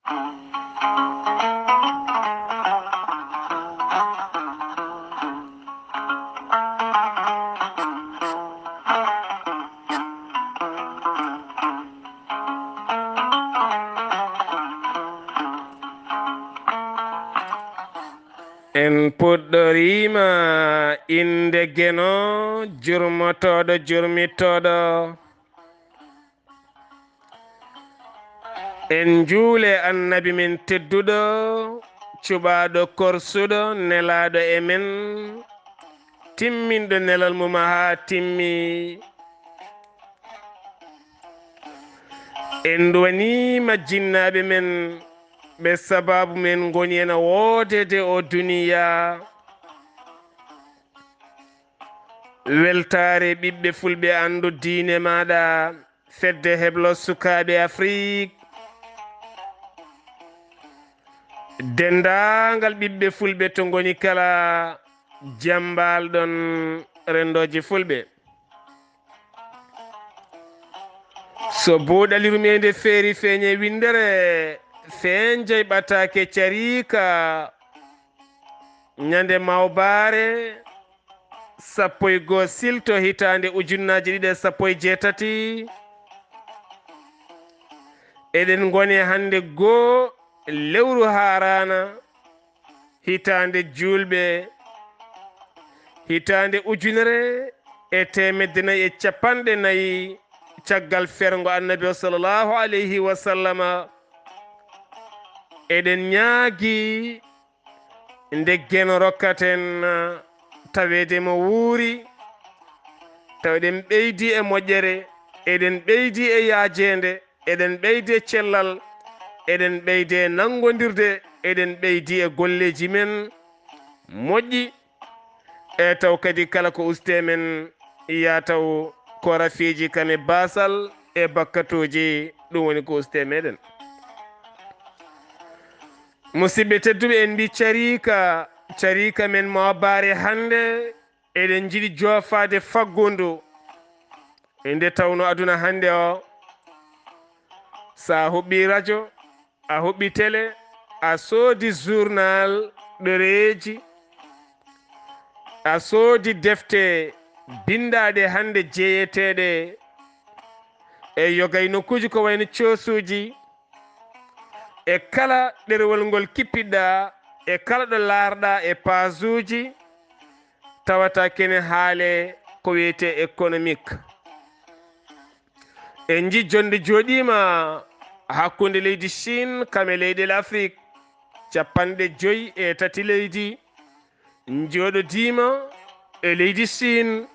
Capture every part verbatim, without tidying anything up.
En puɗɗoriima innde Geno, jurmotooɗo, jurmitooɗo. En njuule Annabi men tedduɗo, cuɓaaɗo korsuɗo, nelaaɗo e men, timminɗo nelal mum haa timmi. En nduwaniima jinnaaɓe men, ɓe sabaabu men ngoni ena woodede o duniya. Weltaare ɓiɓɓe fulɓe, anndu diine maaɗa, fedde heblo sukaaɓe Afrik, denndaangal ɓiɓɓe fulɓe to ngoni kala, jambaal ɗon renndooji fulɓe. So buuɗalirum e nde feeri feeñe winndere, feeñjay ɓataake cariika, ñande mawbaare, sappo e goo silto hitaande ujunnaaji ɗiɗi e sappo e jeetati. Eɗen ngoni hannde goo lewru haaraana, hitaande juulɓe, hitaande ujunere e teemedde nayi e capanɗe nayi caggal ferngo Annabi o, sallallahu alayhi wa sallama. Eɗen ñaagi nde Geno rokkaten, taweede mo wuuri, taw eɗen ɓeydi e moƴƴere, eɗen ɓeydi e yaajeende, eɗen ɓeydi e cellal, eɗen ɓeydi e nanngondirde, eɗen ɓeydi e golleeji men moƴƴi, e taw kadi kala ko uste men, yaa taw ko rafiiji kane baasal e bakkatuuji, ɗum woni ko uste meɗen. Musidɓe tedduɓe, en mbi cariika, cariika men mo abbaare hannde, eɗen njiɗi joofaade faggundu. E nde tawno aduna hannde o, so a huɓɓi rajo, a huɓɓi tele, a soodi journal, ɗereeji, a soodi defte binndaaɗe hannde jeeyeteeɗe e yogay nokkuuji ko wayno coosuuji, e kala ɗerewol ngol kippiɗaa, e kala ɗo laarɗaa e paasuuji, tawata kene haale ko wiyetee économique. En nji jonde jooɗiima hakkunde leydi Chine kam e leyɗeele Afrik. Capanɗe joyi e tati leydi njooɗodiima e leydi Chine.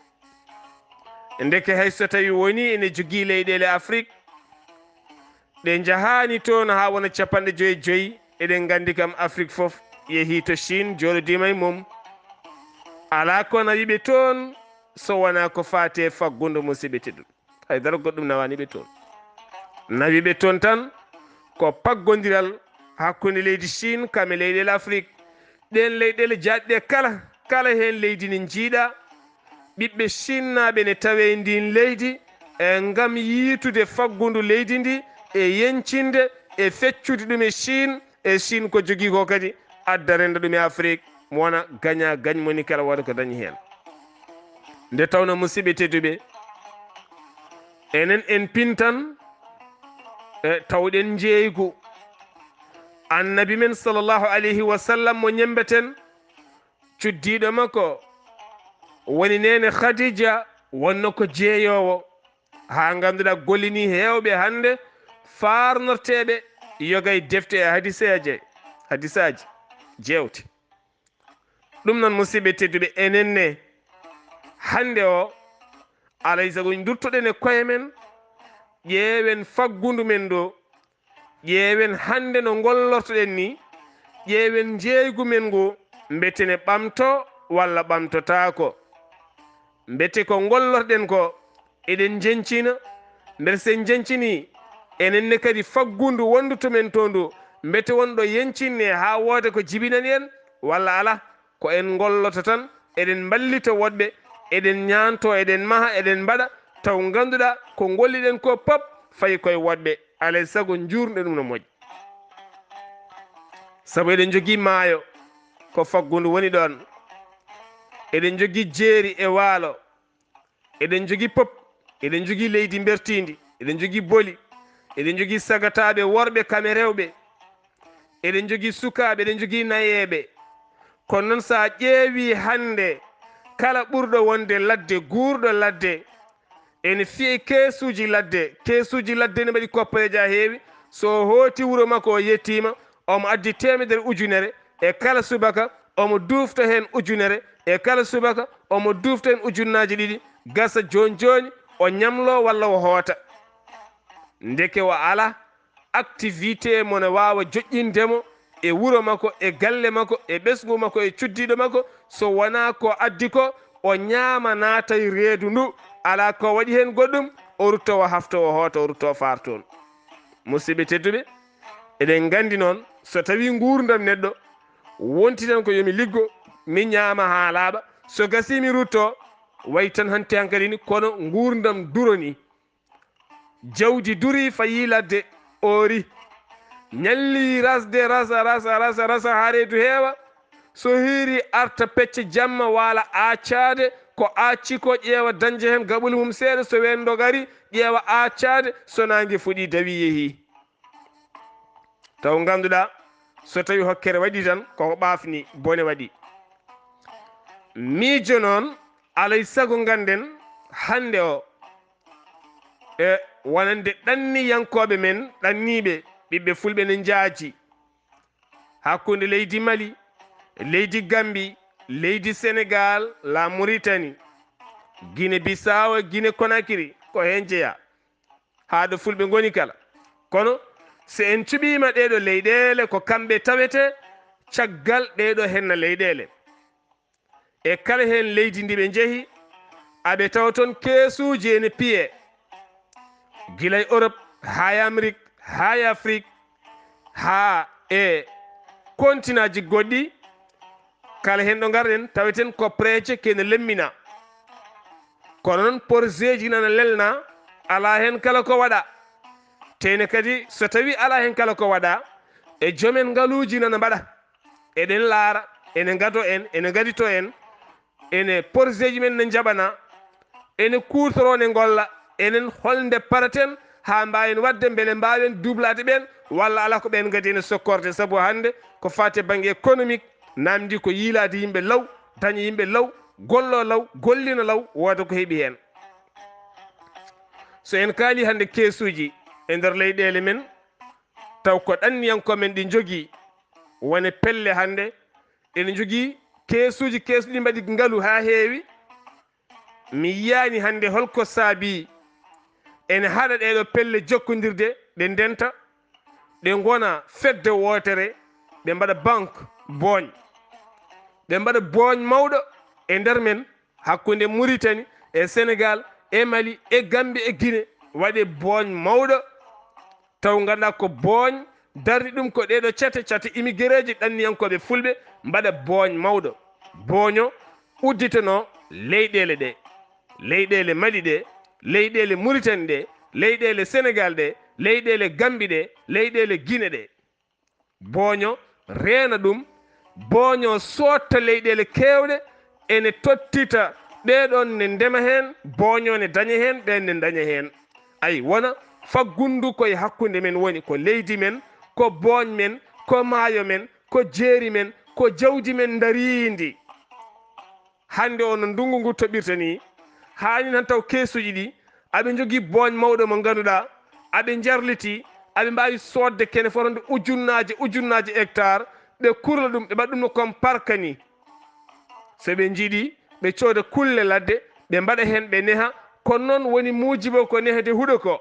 Ndeke hay so tawi woni ene jogii leyɗeele Afrik, ɗe njahaani toon haa wona capanɗe joyi e joyi. Eɗen nganndi kam Afrik fof yehii to Chine, jooɗodiima e mum. Alaa ko nawi ɓe toon so wonaa ko faati e faggundu, musidɓe tedduɓe. Hay dara goɗɗum nawaani ɓe toon. Nawi ɓe toon tan ko paggondiral hakkunde leydi Chine kam e leyɗeele Afrik. Ɗeen leyɗeele jaajɗe kala, kala heen leydi ne njiiɗa ɓiɓɓe Chinnaaɓe ne tawe e ndiin leydi, e ngam yiitude faggundu leydi ndi, e yeñcinde, e feccude ɗum e Chine, e Chine ko jogii ko kadi adda rennda ɗum e Afrik, wona gaña gañ, moni kala wooda ko dañi heen. Nde tawno, musidɓe tedduɓe, enen en pintan, e tawɗen njeeygu Annabi men sallallahu alayhi wa sallam mo ñemmbeten, cuddiiɗo makko woni neene Khadija, wonno ko jeeyoowo, haa ngannduɗaa gollinii heewɓe hannde faarnorteeɓe yoga e defte e hadiseeje, hadisaaji, jeewte. Ɗum noon, musidɓe tedduɓe, enen ne hannde o, alay sago nduttoɗen e koye men, ƴeewen faggundu men ndu, ƴeewen hannde no ngollortoɗen ni, ƴeewen njeeygu men ngu, mbete ne ɓamto walla ɓamtotaako. Mbete ko ngollorɗen ko, eɗen njeñcina, mbete so en njeñcinii, enen ne kadi faggundu wonndu to men to ndu, mbete won ɗo yeñcinne haa wooda ko jibinani en walla alaa? Ko en ngolloto tan, eɗen mballita woɗɓe, eɗen ñaanto, eɗen maha, eɗen mbaɗa, taw ngannduɗaa ko ngolliɗen ko pop fayi koye woɗɓe. Alay sago njuurnde ɗum no moƴƴi. Sabu eɗen njogii maayo, ko faggundu woni ɗoon. Eɗen njogii jeeri e waalo. Eɗen njogii pop. Eɗen njogii leydi mbertiindi. Eɗen njogii boli. Eɗen njogii sagataaɓe worɓe kam e rewɓe. Eɗen njogii sukaaɓe, eɗen njogii nayeeɓe. Kono noon, so a ƴeewii hannde kala ɓurɗo wonde ladde, guurɗo ladde, ene fiyee keesuuji ladde. Keesuuji ladde ne mbaɗi koppareeji haa heewi. So o hooti wuro makko, o yettiima, omo addi teemedere ujunere e kala subaka, omo duufta heen ujunere e kala subaka, omo duufta heen ujunnaaji ɗiɗi, gasa jooni jooni o ñamloo walla o hoota. Ndeke o alaa activité mo ne waawa joƴƴinde mo e wuro makko, e galle makko, e ɓesngu makko, e cuddiiɗo makko, so wonaa ko addi ko, o ñaama naata e reedu ndu, alaa ko waɗi heen goɗɗum, o rutto o hafto o hoota, o rutto o faar toon. Musidɓe tedduɓe, eɗen nganndi noon, so tawii nguurndam neɗɗo wonti tan ko yo mi liggo, mi ñaama haa laaɓa, so gasii mi rutto, wayi tan hanti hankadi ni, kono nguurndam duro ni. Jawdi durii, fayii ladde, oori. Ñallii rasde, rasa, rasa, rasa, rasa, haa reedu heewa. So hiirii, arta pecca jamma, waala aacaade. Ko aaci ko, ƴeewa, dañja heen gaɓol mum seeɗa. So weendu arii, ƴeewa aacaade. So naange fuɗii, dawii, yehii. Taw ngannduɗaa, so tawii hokkere waɗii tan, koko ɓaafni, bone waɗii. Miijo noon, alay sago ngannden hannde o, e wonande ɗanniyankooɓe men, ɗanniiɓe, ɓiɓɓe fulɓe ne njaaji. Hakkunde leydi Mali, leydi Gambi, leydi Senegaal, la Muritani, Gine Bisaawo, Gine Konakiri, ko heen jeyaa. Haa ɗo fulɓe ngoni kala. Kono, so en cuɓiima ɗeeɗo leyɗeele, ko kamɓe tawetee caggal ɗeeɗo henna leyɗeele. E kala heen leydi ndi ɓe njehi, aɓe tawa toon keesuuji ene piyee. Gila e Europe, haa e Amérique, haa e Afrique, haa e kontinaaji goɗɗi, kala heen ɗo ngarɗen, taweten ko preece kene lemmina. Kono noon, porzeeji nana lelna, alaa heen kala ko waɗa. Teyne kadi, so tawii alaa heen kala ko waɗa, e joomen ngaluuji nana mbaɗa. Eɗen laara, ene ngado en, ene ngadito en, ene porzeeji men ne njaɓana, ene kuutoroo ne ngolla, enen holnde paraten haa mbaawen waɗde mbele mbaawen duublaade ɓeen, walla alaa ko ɓeen ngadi ene sokkorde. Sabu hannde ko faati e bannge économique, naamndi ko yiilaade yimɓe law, daña yimɓe law, golloo law, gollina law, wooda ko heɓi heen. So en kaalii hannde keesuuji e nder leyɗeele men, taw ko ɗanniyankooɓe men ɗi njogii, wone pelle hannde, ene njogii keesuuji, keesuuji ɗi mbaɗi ngalu haa heewi. Mi yiyaani hannde hol ko saabii ene haɗa ɗeeɗo pelle jokkondirde, ɗe ndenta, ɗe ngona fedde wootere, ɓe mbaɗa banque booñ, ɓe mbaɗa booñ mawɗo e nder men, hakkunde Muritani e Senegaal e Mali e Gambi e Gine, waɗe booñ mawɗo. Taw nganndaa ko booñ darni ɗum ko ɗeeɗo cate, cate immigireeji ɗanniyankooɓe fulɓe mbaɗa booñ mawɗo. Booño udditanoo leyɗeele ɗe, leyɗeele Mali ɗe, leyɗeele Muritani ɗe, leyɗeele Senegaal ɗe, leyɗeele Gambi ɗe, leyɗeele Gine ɗe. Booño reena ɗum, booño sootta leyɗeele keewɗe, ene tottita ɗee ɗoon ne ndema heen, booño ne daña heen, ɓeen ne ndaña heen. Ay, wona faggundu ko e hakkunde men woni, ko leydi men, ko booñ men, ko maayo men, ko jeeri men, ko jawdi men ndariindi. Hannde o no ndunngu ngu toɓirta nii, haani tan taw keesuuji ɗi aɓe njogii booñ mawɗo mo ngannduɗaa, aɓe njarlitii, aɓe mbaawi soodde kene fotande ujunnaaje, ujunnaaje hectare, ɓe kurla ɗum, ɓe mbaɗa ɗum no comme parka nii. So ɓe njiɗi, ɓe cooda kulle ladde, ɓe mbaɗa heen, ɓe neha. Kono noon woni muujibo ko nehde huɗo ko.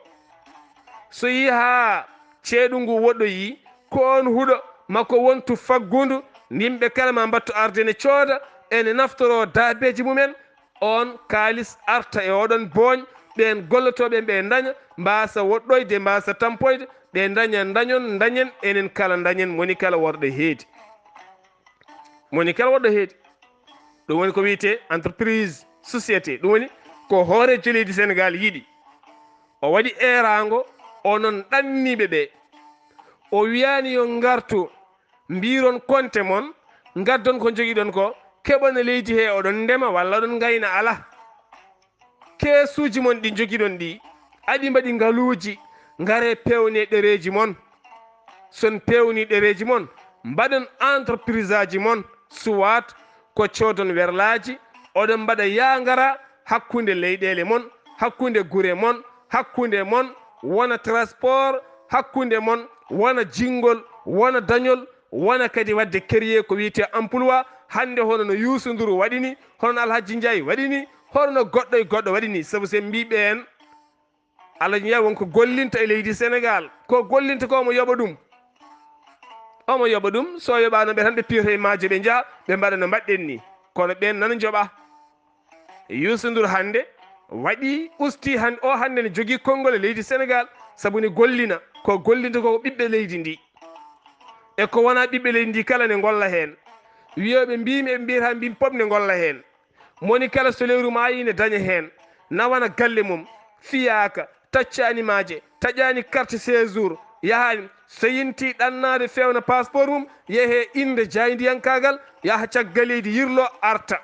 So yii haa ceeɗu ngu woɗɗoyii, ko oon huɗo makko wontu faggundu, yimɓe kala ma mbattu arde ne cooda, ene naftoroo daabeeji mumen, oon kaalis arta e oɗon booñ, ɓeen gollotooɓe ɓe ndaña, mbaasa woɗɗoyde, mbaasa tampoyde, ɓe ndaña, ndañon, ndañen, enen kala ndañen, moni kala worɗo heedi. Moni kala woɗɗo heedi. Ɗum woni ko wiyetee entreprise, société. Ɗum woni ko hooreejo leydi Senegaal yiɗi. O waɗi eeraango onon ɗanniiɓe ɓe. O wiyaani yo ngartu Mbiiron konte mon, ngaddon ko njogiɗon ko, keɓon e leydi he, oɗon ndema walla oɗon ngayna? Alaa. Keesuuji mon ɗi njogiɗon ɗi, aɗi mbaɗi ngaluuji, ngaree peewnee ɗereeji mon. Son peewnii ɗereeji mon, mbaɗon entreprise aji mon, suwat ko coodon werlaaji, oɗon mbaɗa yaa ngaraa hakkunde leyɗeele mon, hakkunde gure mon, hakkunde mon, wona transport, hakkunde mon, wona jinngol, wona dañol, wona kadi waɗde créer ko wiyetee emploi, hannde hono no Youssou Ndour waɗi ni, hono no Alhaji Ndiaye waɗi ni, hono no goɗɗo e goɗɗo waɗi ni. Sabu so en mbii ɓeen, Alhaji Ndiaye won ko gollinta e leydi Sénégal, ko gollinta ko omo yoɓa ɗum. Omo yoɓa ɗum, so yoɓaano ɓe tan ɓe piyata e maaje ɓe njaha, ɓe mbaɗa no mbaɗɗen ni. Kono ɓeen nana njoɓa. Youssou Ndour hannde waɗi, usti hannde, o hannde ne jogii konngol e leydi Sénégal, sabu ne gollina, ko gollinta ko ɓiɓɓe leydi ndi. E ko wonaa ɓiɓɓe leydi ndi kala ne ngolla heen. Wiyooɓe mbiimi, eɓe mbiyata mbimi pop ne ngolla heen. Moni kala so lewru maayi ne daña heen, nawana galle mum, fiyaaka, taccaani maaje, taƴaani carte séjour, yahaani, so yinti ɗannaade feewna passeport mum, yehee innde jaayndiyankaagal, yaha caggal leydi yirlo arta.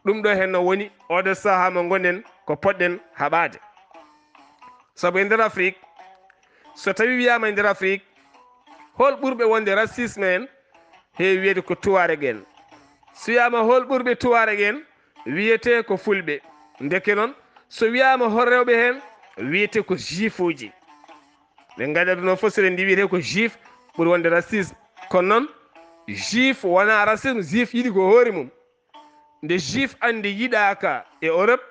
Ɗum ɗo heen no woni oɗo sahaa mo ngonɗen ko poɗɗen haɓaade. Sabu e nder Afrik, so tawi wiyaama e nder Afrik, hol ɓurɓe wonde racisme en? He wiyete ko Tuareg en. So wiyaama hol ɓurɓe Tuareg en, wiyete ko Fulɓe. Ndeke noon, so wiyaama hol rewɓe heen, wiyete ko Juifuuji. Ɓe ngadi aduna o fof, so ɓe ndi wiyete ko Juif ɓuri wonde racisme. Kono noon, Juif wonaa racisme, Juif yiɗi ko hoore mum. Nde Juif anndi yiɗaaka e Europe,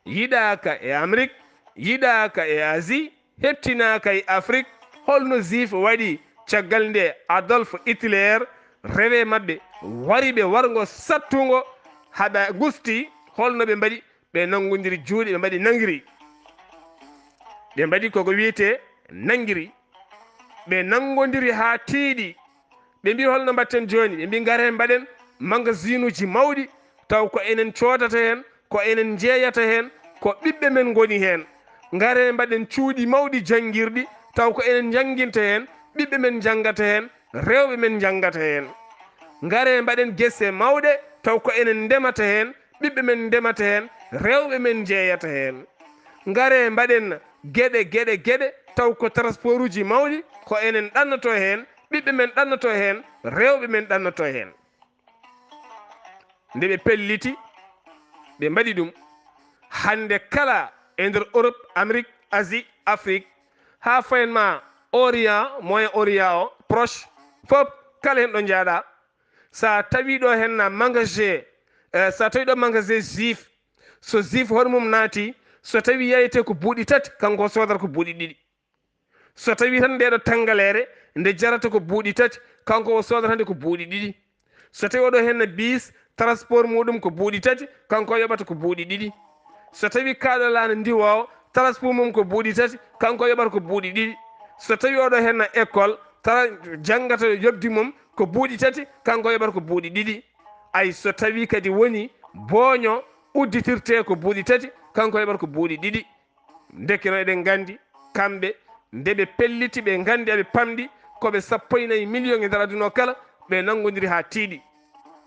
yiɗaaka e Amérique, yiɗaaka e Asie, heɓtinaaka e Afrique, holno Juif waɗi caggal nde Adolf Hitler rewe maɓɓe, wari ɓe warngo sattungo, haɓa gusti, holno ɓe mbaɗi? Ɓe nanngondiri juuɗe, ɓe mbaɗi nanngiri. Ɓe mbaɗi koko wiyetee nanngiri. Ɓe nanngondiri haa tiiɗi. Ɓe mbii, "Holno mbaɗten jooni?" Ɓe mbii, "Ngaree mbaɗen magasinuuji mawɗi, taw ko enen coodata heen, ko enen njeeyata heen, ko ɓiɓɓe men ngoni heen. Ngaree mbaɗen cuuɗi mawɗi janngirɗi, taw ko enen njannginta heen, ɓiɓɓe men njanngata heen, rewɓe men njanngata heen. Ngaree mbaɗen gese mawɗe, taw ko enen ndemata heen, ɓiɓɓe men ndemata heen, rewɓe men njeeyata heen. Ngaree mbaɗen geɗe, geɗe, geɗe, taw ko transportuuji mawɗi, ko enen ɗannotoo heen, ɓiɓɓe men ɗannotoo heen, rewɓe men ɗannotoo heen." Nde ɓe pelliti, ɓe mbaɗi ɗum. Hannde kala e nder Europe, Amérique, Asie, Afrique, haa fayen ma Orient, Moyen Orient o, Proche, fof kala heen ɗo njaaɗa. So a tawi ɗo heen na magasin, eh, so a tawi ɗo magasin Juif, so Juif hono mum naati, so tawi yeyete ko buuɗi tati, kanko o soodata ko buuɗi ɗiɗi. So tawi tan nde ɗo tanngaleere, nde jarata ko buuɗi tati, kanko o soodata nde ko buuɗi ɗiɗi. So tawi oɗo heen na biis, transport muɗum ko buuɗi tati, kanko o yoɓata ko buuɗi ɗiɗi. So tawi kaaɗo laana ndiwoowo, transport mum ko buuɗi tati, kanko o yoɓata ko buuɗi ɗiɗi. So tawi oɗo heen na école, tra-, janngata yoɓdi mum ko buuɗi tati, kanko o yoɓata ko buuɗi ɗiɗi. Ay, so tawi kadi woni booño udditirte ko buuɗi tati, kanko o yoɓata ko buuɗi ɗiɗi. Ndeke noon eɗen nganndi, kamɓe, nde ɓe pelliti, ɓe nganndi aɓe pamɗi, ko ɓe sappo e nayi million e nder aduna o kala, ɓe nanngodiri haa tiiɗi.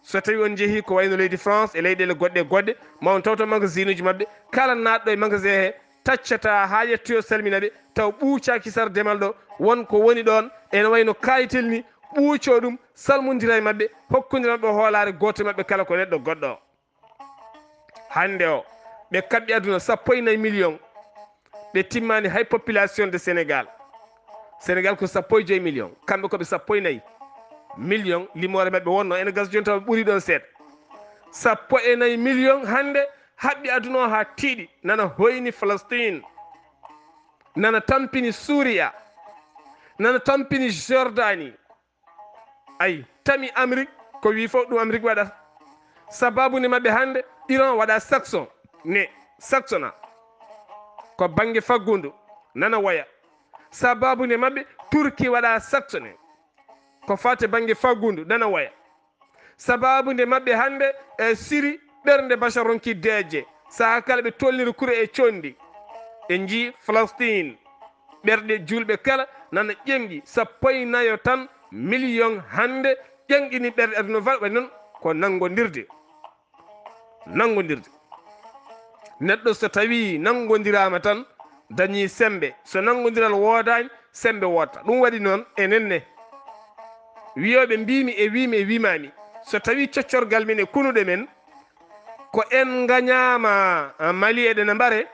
So tawi on njehii ko wayno leydi France e leyɗeele goɗɗe e goɗɗe, ma on tawto magasinuuji maɓɓe, kala naatɗo e magasin he, taccata haa yettoyo salmina ɓe, taw ɓuucaaki sar demal ɗo, won ko woni ɗoon, ene wayno kaayitel ni, ɓuucoo ɗum, salmondira e maɓɓe, hokkondira maɓɓe hoolaare gooto maɓɓe kala ko neɗɗo goɗɗo. Hannde o, ɓe kaɓɓi aduna sappo e nayi million. Ɓe timmaani hay population de Sénégal. Sénégal ko sappo e joy million. Kamɓe ko ɓe sappo e nayi million. Limoore maɓɓe wonno ene gasa jooni taw ɓuri ɗon seeɗa. Sappo e nayi million hannde haɓɓi aduna o haa tiiɗi. Nana hoyni Palestine. Nana tampini Suuriya. Nana tampini Jordanie. Ay, tami Amérique, ko wi fof ɗum Amérique waɗata. Sababu nde maɓɓe hannde, Iran waɗa sanctionné, sanctionna. Ko bannge faggundu, nana woya. Sababu nde maɓɓe, Turki waɗa sanctionné. Ko fate bannge faggundu, nana woya. Sababu nde maɓɓe hannde, e Siri, ɓernde Bachar ronki deeƴde. Saha kala ɓe tolniri kure e conndi. En njii Palestine, ɓerɗe juulɓe kala nana ƴemƴi, sappo e nayo tan Million hannde ƴaŋɗini ɓerɗe aduna faa. Waɗi noon ko nanngondirde. Nanngondirde. Neɗɗo so tawii nanngondiraama tan, dañii semmbe. So nanngondiral woodaani, semmbe woodataa. Ɗum waɗi noon enen ne, wiyooɓe mbiimi e wiimi e wiimaami, so tawii coccorgal men e kunuɗe men, ko en ngañaama, ah, Mali eɗen mbare,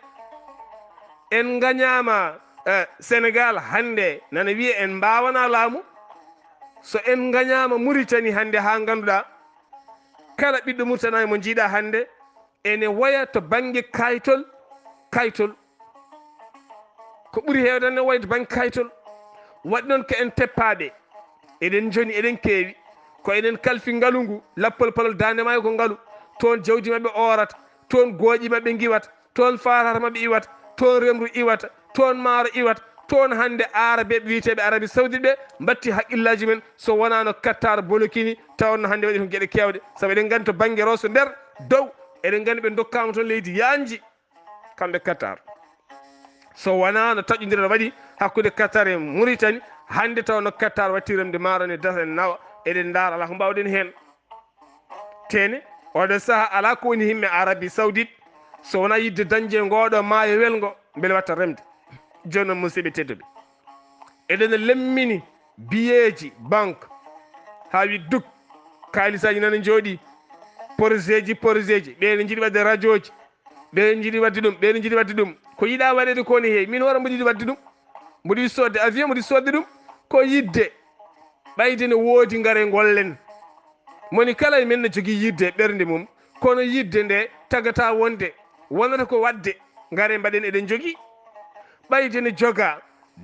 en ngañaama, eh, Senegaal hannde nana wiya en mbaawanaa laamu. So en ngañaama Muritani hannde haa ngannduɗaa, kala ɓiɗɗo Muritani mo njiiɗaa hannde, ene woya to bannge kaytol, kaytol. Ko ɓuri heewde ne woya to bannge kaytol. Waɗi noon ko en teppaaɓe. Eɗen njoni, eɗen keewi. Ko eɗen kalfi ngalu ngu, lappol palol daande maayo ko ngalu. Toon jawdi maɓɓe oorata, toon gooƴi maɓɓe ngiwata, toon faataata maɓɓe iwata, toon remru iwata, toon maaro iwata, toon hannde Aarabeeɓe wiyeteeɓe Arabi Sawdit ɓe mbatti haqqillaaji men, so wonaa no Qatar bolokini, tawanno hannde waɗi toon geɗe keewɗe. Sabu eɗen nganndi to bannge Roso nder, dow, eɗen nganndi ɓe ndokkaama toon leydi yaanji, kamɓe Qatar. So wonaa no taƴondiral waɗi hakkunde Qatar e Muritani, hannde tawanno Qatar watti remde maaro ne dasa en nawa, eɗen ndaara alaa ko mbaawɗen heen. Tene, oɗo saha alaa ko woni himme Arabi Sawdit, so wonaa yiɗde dañde ngooɗo maayo welngo, mbele watta remde. Jooni noon, musidɓe tedduɓe, eɗen lemmini biyeeji banque haa wi duk, kaalisaaji nana njooɗi, projet ji, projet ji, ɓe ne njiɗi waɗde rajooji, ɓe ne njiɗi waɗde ɗum, ɓe ne njiɗi waɗde ɗum. Ko yiɗaa waɗeede ko ne heewi. Min hoore mboɗo yiɗi waɗde ɗum. Mboɗo yiɗi soodde avion, mboɗo yiɗi soodde ɗum. Ko yiɗde. Ɓayde ne woodi, ngare ngollen. Moni kala e men ne jogii yiɗde e ɓernde mum, kono yiɗde nde tagata wonde, wonata ko waɗde, ngare mbaɗen eɗen jogii. Ɓayde ne jogaa,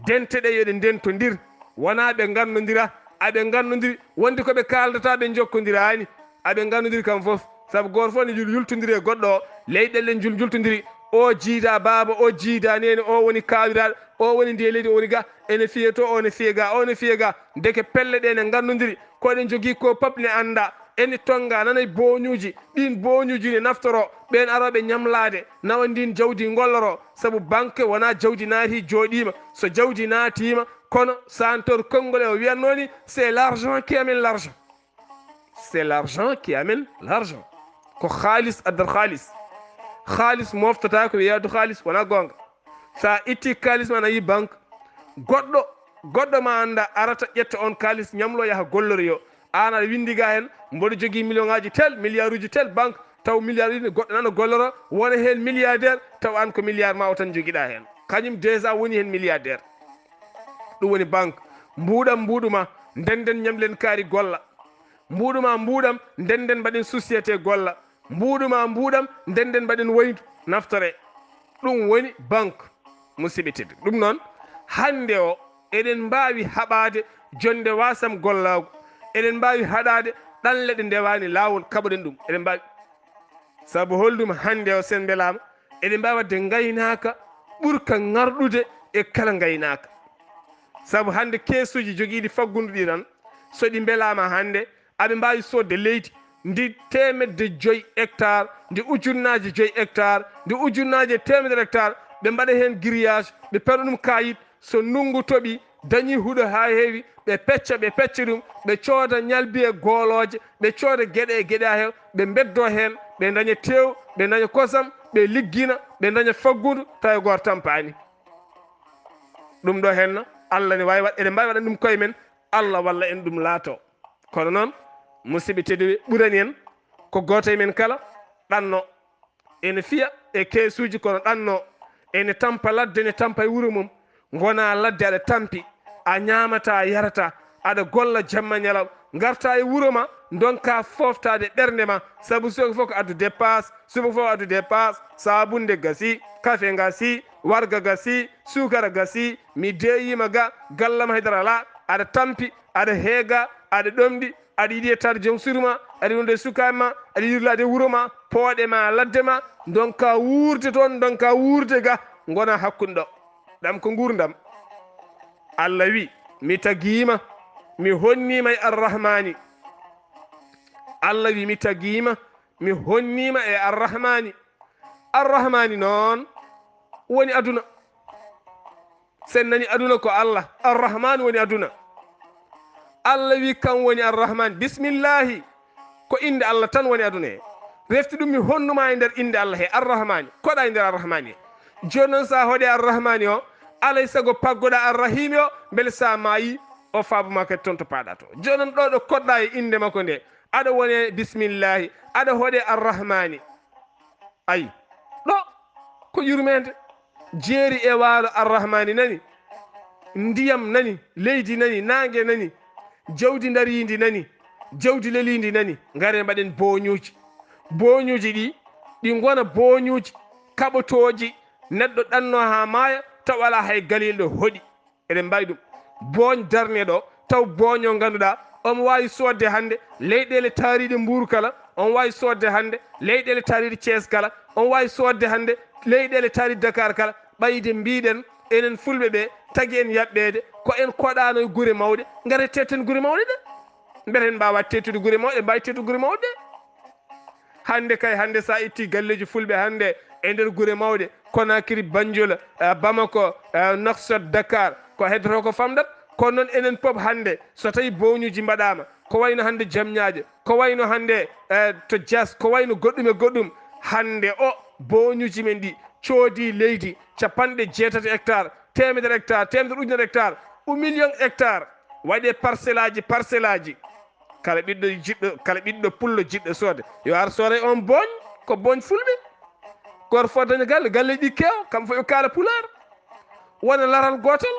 dente ɗe yo ɗe ndentondir, wonaa ɓe ngannondira, aɓe ngannondiri, wonde ko ɓe kaaldata ɓe njokkondiraani, aɓe ngannondiri kam fof, sabu gooto fof ne yul-, yultondiri e goɗɗo o, leyɗeele ɗe njul-, njultondiri, o jiida baaba, o jiida neene, o woni kaawiraaɗo, o woni ndiye leydi, o woni ga, ene fiye to, o ne fiye ga, o ne fiye ga. Ndeke pelle ɗe ne nganndondiri, ko eɗen njogii ko pop ne annda. Ene tonnga, nana e booñuuji, ɗiin booñuuji ne naftoro, ɓeen arooɓe ñamlaade, nawa ndiin jawdi ngolloro, sabu banque wonaa jawdi naati jooɗiima. So jawdi naatiima, kono Santor Konngol e o wiyatnoo ni, c'est l'argent qui amène l'argent. C'est l'argent qui amène l'argent. Ko xaalis addata xaalis. Xaalis moftata ko wiyaadu xaalis, wonaa goonga. So a itti kaalis ma, a yi banque, goɗɗo, goɗɗo ma annda arata ƴetta on kaalis, ñamlo, yaha golloroyo. Aan aɗa winndi ga heen, mboɗo jogii million ngaaji tel, milliard uji tel banque, taw milliard uji goɗɗo nana golloro, wona heen milliardaire, taw aan ko milliard ma o tan njogiɗaa heen. Kañum déjà woni heen milliardaire. Ɗum woni banque. Mbuuɗam mbuuɗu ma, ndenden ñamlen kaari golla. Mbuuɗu ma mbuuɗam, ndenden mbaɗen société golla. Mbuuɗu ma mbuuɗam, ndenden mbaɗen waydu naftore. Ɗum woni banque, musidɓe tedduɓe. Ɗum noon, hannde o, eɗen mbaawi haɓaade jonnde wasam gollaagu. Eɗen mbaawi haɗaade ɗanle ɗe ndewaani laawol, kaɓoɗen ɗum. Eɗen mbaawi. Sabu holɗum hannde o, sen mbelaama, eɗen mbaawi waɗde ngaynaaka ɓurka ŋarɗude e kala ngaynaaka. Sabu hannde keesuuji jogiiɗi faggundu ɗi tan, so ɗi mbelaama hannde, aɓe mbaawi soodde leydi ndi teemedde joyi hectare, ndi ujunnaaje joyi hectare, ndi ujunnaaje teemedere hectare, ɓe mbaɗa heen grillage, ɓe peɗa ɗum kaayit, so ndunngu toɓi, dañi huɗo haa heewi, ɓe pecca, ɓe pecca ɗum, ɓe cooda ñalbi e goolooje, ɓe cooda geɗe e geɗe haa heewa, ɓe mbeddoo heen, ɓe daña teew, ɓe daña kosam, ɓe liggina, ɓe daña faggudu, tawa e gooto tampaani. Ɗum ɗo henna, Allah ne waawi waɗ-, eɗen mbaawi waɗande ɗum koye men, Allah walla en ɗum laato. Kono noon, musidɓe tedduɓe, ɓurani en ko gooto e men kala ɗanno. Ene fiya e keesuuji kono ɗanno. Ene tampa ladde, ene tampa e wuro mum. Ngona ladde aɗa tampi, a ñaamata, a yarata, aɗa golla jamma ñalawma. Ngarta e wuro ma, ndonka fooftaade ɓernde ma, sabu subaka fof ko addu dépasse, subaka fof addu dépasse, saabunde gasi, kafe gasi, warga gasi, suukara gasi, mi deeyiima ga, gallam haydara alaa, aɗa tampi, aɗa heega, aɗa ɗomɗi, aɗa yiɗi yettaade joom suudu ma, aɗa yiɗi wonde e sukaaɓe ma, aɗa yiɗi yurlaade e wuro ma, pooɗe ma, ladde ma, ndonka wuurde toon, ndonka wuurde ga, ngona hakkunde ɗo. Ɗam ko nguurndam. Allah wi, mi tagiima, mi honniima e Arrahmaani. Allah wi, mi tagiima, mi honniima e Arrahmaani. Arrahmaani noon woni aduna. Sen nani aduna ko Allah, Arrahmaani woni aduna. Allah wi kam woni Arrahman, bismillahi. Ko innde Allah tan woni aduna he. Refti ɗum mi honnuma e nder innde Allah he, Arrahmani, koɗa e nder Arrahmani he. Jooni noon, so a hoɗe Arrahmani o, alay sago paggoɗa Arrahimi o, mbele so a maayi, o faabuma kadi toon to paaɗa to. Jooni noon, ɗo ɗo koɗɗa e innde makko nde, aɗa wone bismillahi, aɗa hoɗe Arrahmani. Ayi, ɗo ko yurmeende. Jeeri e waalo, Arrahmani nani. Ndiyam nani, leydi nani, naange nani, jawdi ndariindi nani, jawdi leliindi nani. Ngare mbaɗen booñuuji. Booñuuji ɗi, ɗi ngona booñuuji kaɓotooji, neɗɗo ɗanno haa maaya, taw alaa hay galilɗo hoɗi. Eɗen mbaawi ɗum. Booñ darne ɗo, taw booño ngannduɗaa, omo waawi soodde hannde leyɗeele taariiɗe mbuuru kala, omo waawi soodde hannde leyɗeele taariiɗe Thiès kala, omo waawi soodde hannde leyɗeele taariiɗe Dakar kala. Ɓayde mbiɗen, enen fulɓe ɓe, tagi en yaɓɓeede, ko en koɗaano e gure mawɗe, ngare teeten gure mawɗe ɗe. Mbete en mbaawa teetude gure mawɗe, en mbaawi teetude gure mawɗe ɗe. Hannde kay, hannde so a itti galleeji fulɓe hannde e nder gure mawɗe, Conakry, Banjul, eh, Bamako, eh, Nouakchott, Dakar, ko heddoto ko famɗat. Kono noon enen pop hannde, so tawi booñuuji mbaɗaama, ko wayno hannde Jamñaaje, ko wayno hannde, eh, to Diass, ko wayno goɗɗum e goɗɗum, hannde o booñuuji men ɗi coodi leydi capanɗe jeetati hectare, teemedere hectare, teemedere ujunere hectare, o million hectare, waɗe parcelle aji, parcelle aji. Kala ɓiɗɗo jiɗɗo, kala ɓiɗɗo pullo jiɗɗo soode, yo ar soore on booñ, ko booñ fulɓe. Gooto fof daña galle, galleeji ɗi keewa, kamɓe fof ɓe kaala pulaar. Wona laral gootal,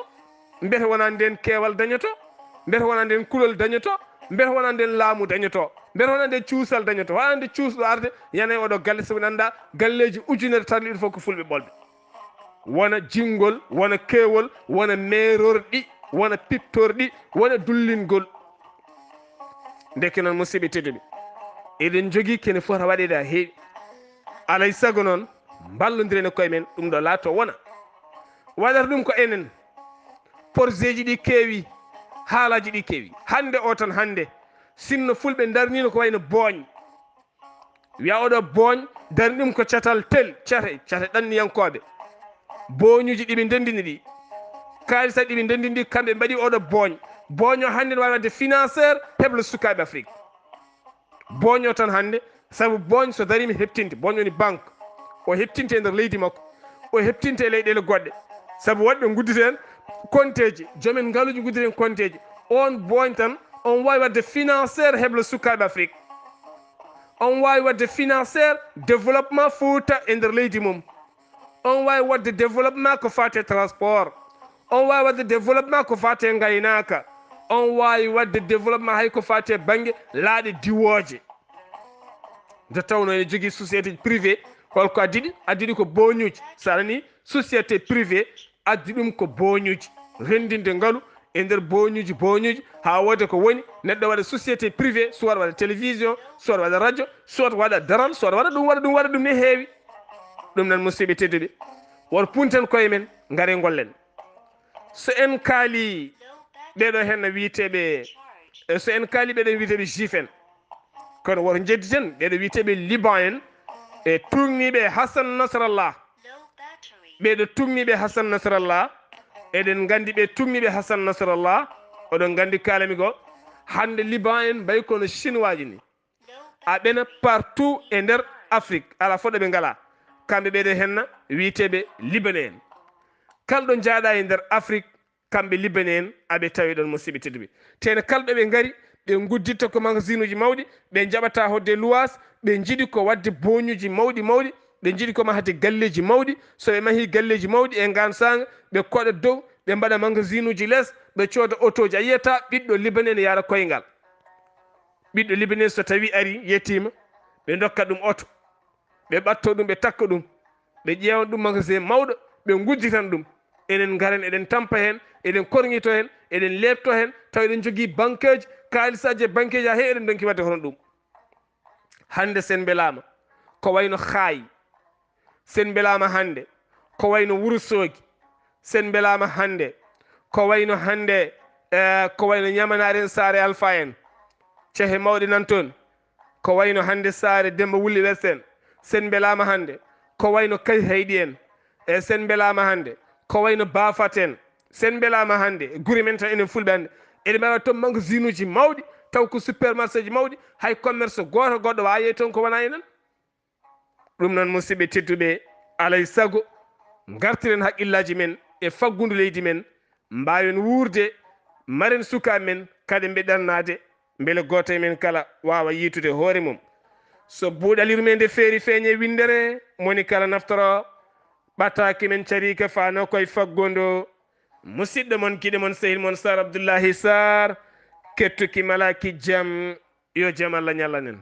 mbete wonaa ndeen keewal dañoto, mbete wonaa ndeen kulol dañoto, mbete wonaa ndeen laamu dañoto, mbete wonaa ndeen cuusal dañoto, wonaa nde cuusɗo arde, yana e oɗo galle, sabu mi anndaa galleeji ujunere tarliiɗo fof ko fulɓe ɓolɓe. Wona jinngol, wona keewol, wona meerorɗi, wona pittorɗi, wona dullingol. Ndeke noon, musidɓe tedduɓe, eɗen njogii kene fota waɗeede haa heewi. Alay sago noon, mballondiren e koye men, ɗum ɗo laato wona. Waɗata ɗum ko enen. Porzeeji ɗi keewi, haalaaji ɗi keewi. Hannde o tan, hannde, sinno fulɓe ndarniino ko wayno booñ, wiya oɗo booñ, darni ɗum ko catal tel, cate, cate ɗanniyankooɓe. Booñuuji ɗi ɓe ndenndini ɗi, kaalisa ɗi ɓe ndenndini ɗi, kamɓe mbaɗi oɗo booñ. Booño hannde ne waawi waɗde financeur heblo sukaaɓe Afrik. Booño tan hannde, sabu booñ so dariima heɓtinde, booñ woni banque, o heɓtinte e nder leydi makko, o heɓtinte e leyɗeele goɗɗe, sabu woɗɓe nguddita heen konteeji, joomen ngaluuji nguddita heen konteeji. On booñ tan, on waawi waɗde financeur heblo sukaaɓe Afrik. On waawi waɗde financeur développement Fuuta e nder leydi mum. On waawi waɗde développement ko faati e transport. On waawi waɗde développement ko faati e ngaynaaka. On waawi waɗde développement hay ko faati e bannge laaɗe diwooje. Nde tawnoo ene jogii société privé, holko addi ɗi? Addi ɗi ko booñuuji. So a nanii société privé, addi ɗum ko booñuuji. Renndinde ngalu e nder booñuuji, booñuuji, haa wooda ko woni, neɗɗo waɗa société privé, soit waɗa télévision, soit waɗa radio, soit waɗa daral, soit waɗa ɗum, waɗa ɗum, waɗa ɗum, ne heewi. Ɗum noon, musidɓe tedduɓe, won punten koye men, ngare ngollen. So en kaali ɓeɗo hen no wiyeteɓe, e so en kaali ɓeɗo wiyeteɓe juif en, kono woto jedditen ɓeɗo wiyeteɓe Liban en, e tugniɓe Hassan Nasrallah. Ɓeɗo tugniɓe Hassan Nasrallah, eɗen gandi ɓe tugniɓe Hassan Nasrallah. Oɗon gandi kalami ko hande Liban en mbay kono chinois ji ni. A ɓena partout e nder Afrique, ala fof ɗo ɓe ngala. Kamɓe ɓeɗo henna wiyeteɓe Libanais en. Kala ɗo jaaɗa e nder Afrique, kamɓe Libanais en, aɓe tawi ɗon, musidɓe tedduɓe. Teno kala ɗo ɓe ngari, ɓe ngudditta ko magasin uji mawɗi, ɓe njaɓata hodde luwaas, ɓe njiɗi ko waɗde booñuji mawɗi mawɗi, ɓe njiɗi ko mahde galleji mawɗi. So ɓe mahi galleji mawɗi e ngaan saanga, ɓe koɗa dow, ɓe mbaɗa magasin uji les, ɓe cooda otoji. A yiyata ɓiɗɗo Libanais ne yara koyngal. Ɓiɗɗo Libanais so tawi ari yettima, ɓe dokka ɗum oto, ɓe ɓatto ɗum, ɓe takka ɗum, ɓe ƴeewan ɗum magasin mawɗo, ɓe ngujjitan ɗum. Enen ngaren, eɗen tampa heen, eɗen korŋito heen, eɗen leepto heen, tawa eɗen njogii banqueeji, kaalisaaji e banqueeji haa heewi, eɗen ndonki waɗde hono ɗum. Hannde, sen mbelaama, ko wayno Xaay, sen mbelaama hannde, ko wayno Wuro Soogi, sen mbelaama hannde, ko wayno hannde, eh, ko wayno Ñamanaari en, Saare Alfa en, cehe mawɗe nan toon, ko wayno hannde Saare Demba Wulli West en, sen mbelaama hannde, ko wayno Kay Hayɗi en, e sen mbelaama hannde, ko wayno Baafat en, sen mbelaama hannde, e gure men tan enen Fulɓe hannde, Eɗen mbaɗa toon magasinuuji mawɗi, taw ko supermarchéji mawɗi, hay commerce gooto goɗɗo waawaa yeey toon ko wonaa enen. Ɗum noon, musidɓe tedduɓe, alay sago ngartiren haqqillaaji men e faggundu leydi men, mbaawen wuurde, maren sukaaɓe men, kadi mbe ɗannaade, mbele gooto e men kala waawa yiytude hoore mum. So buuɗal yurmeende feeri feeñe winndere, moni kala naftoro, ɓataake men cariika faano koye faggundu. Musidɗo mon, giɗo mon, sehil mon, Sar Abdullahi Sar, kettuki malaaki jam, yo jam Allah ñallanen.